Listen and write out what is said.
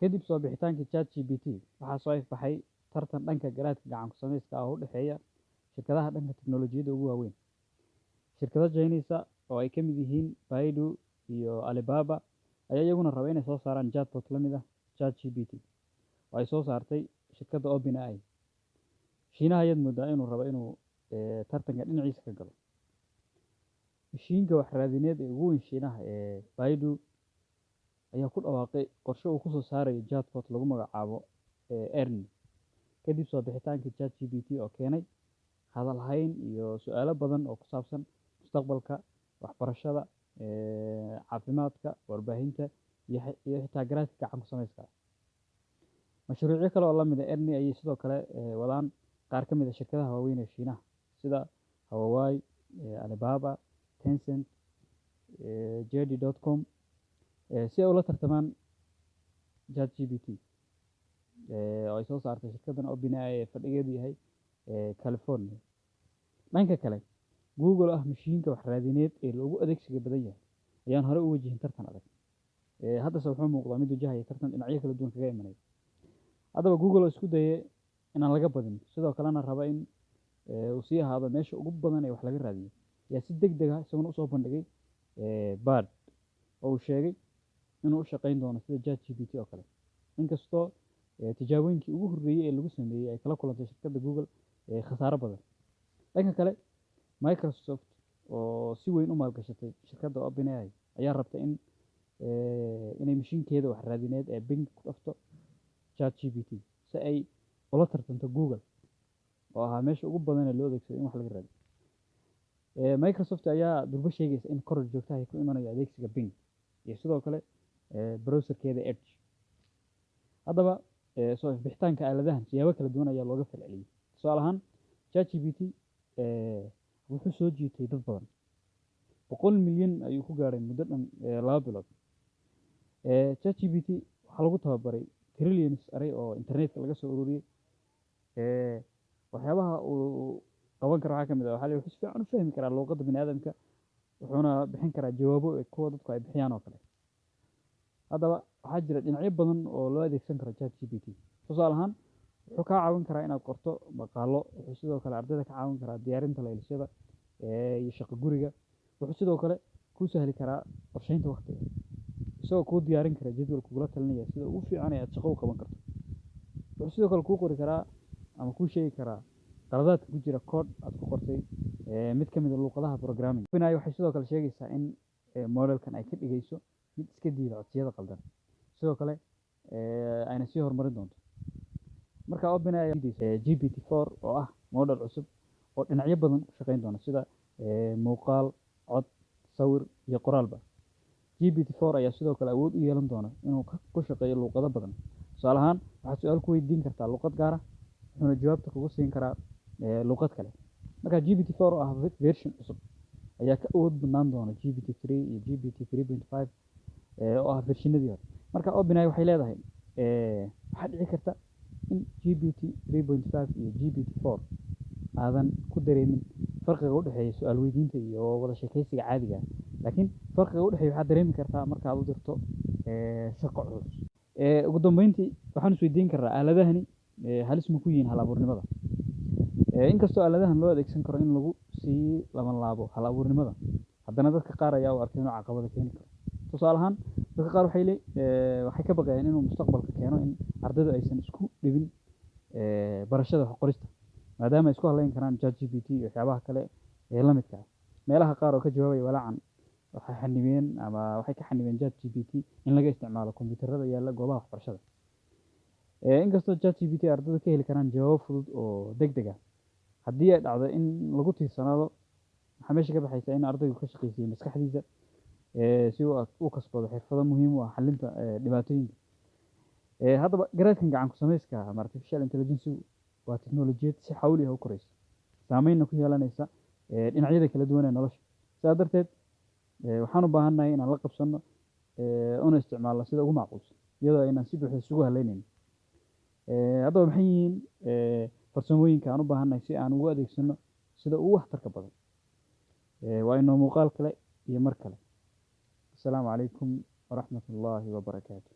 Kadib soo bixitaankii ChatGPT, waxaa soo ifbaxay tartan dhanka garaadka gacan ku samayska ah oo u dhexeeya shirkadaha dhanka tiknoolajiyadda ugu waaweyn. Shirkado Chinese ah oo ay ka mid yihiin Baidu iyo Alibaba ayaa iyaguna raba inay soo saaraan chatbot la mid ah ChatGPT oo ay soo saartay shirkadda OpenAI. Shiinaha ayaad moodaa inuu rabo inuu tartanka dhinaciisa ka galo. Mishiinka wax raadineed ee ugu weyn Shiinaha ee Baidu ayaa ku dhawaaqay qorshe uu ku soo saarayo chatbot lagu magacaabo Ernie, kadib soo bixitaankii ChatGPT oo keenay hadal hayn iyo su'aalo badan oo ku saabsan mustaqbalka waxbarashada, caafimaadka, warbaahinta iyo xitaa garaadka gacan ku samayska. Mashruucyo kale oo la mid ah Ernie ayay sidoo kale wadaan qaar ka mid ah shirkadaha waaweyn ee Shiinaha sida Huawei, Alibaba, Tencent, JD.com, si ay ula tartamaan ChatGPT oo ay soo saartay shirkaddan OpenAI ee fadhigeedu yahay California. Dhanka kale, Google oo ah mishiinka wax raadineed ee loogu adeegsiga badan yahay ayaan hore u wajihin tartan adag. Haddase wuxuu muuqdaa mid wajahaya tartan dhinacyo kala duwan kaga imanaya. Haddaba, Google oo isku dayay inaan laga badin, sidoo kalena raba in uu sii ahaado meesha ugu badan ee wax laga raadiyo, ayaa si degdeg ah isaguna usoo bandhigay Bard oo uu sheegay inuu u shaqeyn doono sida ChatGPT oo kale. Inkastoo tijaabooyinkii ugu horreeyay ee lagu sameeyey ay kala kulantay shirkadda Google khasaaro badan. Dhanka kale, Microsoft oo si weyn u maalgashatay shirkadda OpenAI ayaa rabta inay mishiinkeeda wax raadineed ee Bing ku dhafto ChatGPT si ay ula tartanto Google oo ahaa meesha ugu badan ee loo adeegsado in wax laga raadiyo. Microsoft ayaa durba sheegaysa in koror joogto ah ay ku imanayo adeegsiga Bing iyo sidoo kale browserkeeda Edge. Haddaba, soo ifbixitaanka aaladahan siyaabo kala duwan ayaa looga falceliyey. Tusaale ahaan, ChatGPT wuxuu soo jiitay dad badan. 100 milyan ayuu ku gaaray muddo dhan 2 bilood. ChatGPT waxaa lagu tababaray trillions eray oo internetka laga soo ururiyey. Waxyaabaha uu qaban karo waxaa ka mid ah, waxaa la yidhi, wuxuu si fiican u fahmi karaa luqadda bini'aadamka, wuxuuna bixin karaa jawaabo kuwa dadku ay bixiyaan oo kale. Haddaba, waxaa jira dhinacyo badan oo loo adeegsan karo ChatGPT. Tusaale ahaan, wuxuu kaa caawin karaa inaad qorto maqaallo, wuxuu sidoo kale ardayda ka caawin karaa diyaarinta laylisyada iyo shaqo guriga. Wuxuu sidoo kale kuu sahli karaa qorsheynta waqtiga, isagoo kuu diyaarin kara jadwal kugula talinaya sida ugu fiican ee aad shaqo u qaban karto. Wuxuu sidoo kale kuu qori karaa ama kuu sheegi karaa qaladaadka ku jira code aad ku qortay mid ka mid ah luqadaha programming. OpenAI waxay sidoo kale sheegaysaa in modelkan ay ka dhigayso mid iska diida codsiyada qaldan, sidoo kale ayna sii horumarin doonto. Marka OpenAI GPT-4 oo ah model cusub oo dhinacyo badan ku shaqeyn doona sida muuqaal, cod, sawir iyo qoraalba. GPT-4 ayaa sidoo kale awood u yeelan doona inuu ku shaqeeyo luqado badan. Tusaale ahaan, waxaad su'aal ku weydiin kartaa luqad gaar ah, wuxuuna jawaabta kugu siin karaa luqad kale. Marka GPT-4 oo ah version cusub ayaa ka awood badnaan doona GPT-3 iyo GPT 3.5 oo ah versionadii hore. Marka OpenAI waxay leedahay, waxaa dhici karta in GPT 3.5 iyo GPT-4 aadan ku dareemin farqiga u dhexeeya su'aal weydiinta iyo wada sheekaysiga caadiga ah. Laakiin farqiga u dhexeeya waxaad dareemi kartaa marka aad u dirto shaqo culus. Ugu dambeyntii, waxaan isweydiin karnaa: aaladahani halis ma ku yihiin hal abuurnimada? Inkastoo aaladahan loo adeegsan karo in lagu sii labanlaabo hal abuurnimada, haddana dadka qaar ayaa u arkay inuu caqabado keeni karo. Tusaale ahaan, dadka qaar waxay ka baqayaan inuu mustaqbalka keeno in ardaydu aysan isku dhibin barashada wax qorista, maadaama ay isku halayn karaan ChatGPT iyo waxyaabaha kale ee la midka ah. Meelaha qaar oo ka jawaabaya walaacan waxay xanibeen ama waxay ka xanibeen ChatGPT in laga isticmaalo kombiyuutarada yaalla goobaha waxbarashada. Inkastoo ChatGPT ardaydu ka heli karaan jawaabo fudud oo degdeg ah, haddii ay dhacdo in lagu tiirsanaado, waxaa meesha ka baxaysa in ardaygu ka shaqaysiiyo maskaxdiisa si uu u kasbado xirfado muhiim u ah xallinta dhibaatooyinka. Haddaba, garaadkan gacan ku samayska ama artificial intelligence waa tiknoolajiyad si xawli ah u koraysa, saameynna ku yeelanaysa dhinacyada kala duwan ee nolosha. Sidaa darteed, waxaan u baahannahay inaan la qabsano una isticmaalno sida ugu macquulsan, iyadoo aynaan si buuxda isugu haleynayn. Haddaba, maxay yihiin farsamooyinka aan u baahannahay si aan ugu adeegsano sida ugu waxtarka badan? Waa inoo muuqaal kale iyo mar kale. Asalaamu calaykum waraxmatullaahi wabarakaatu.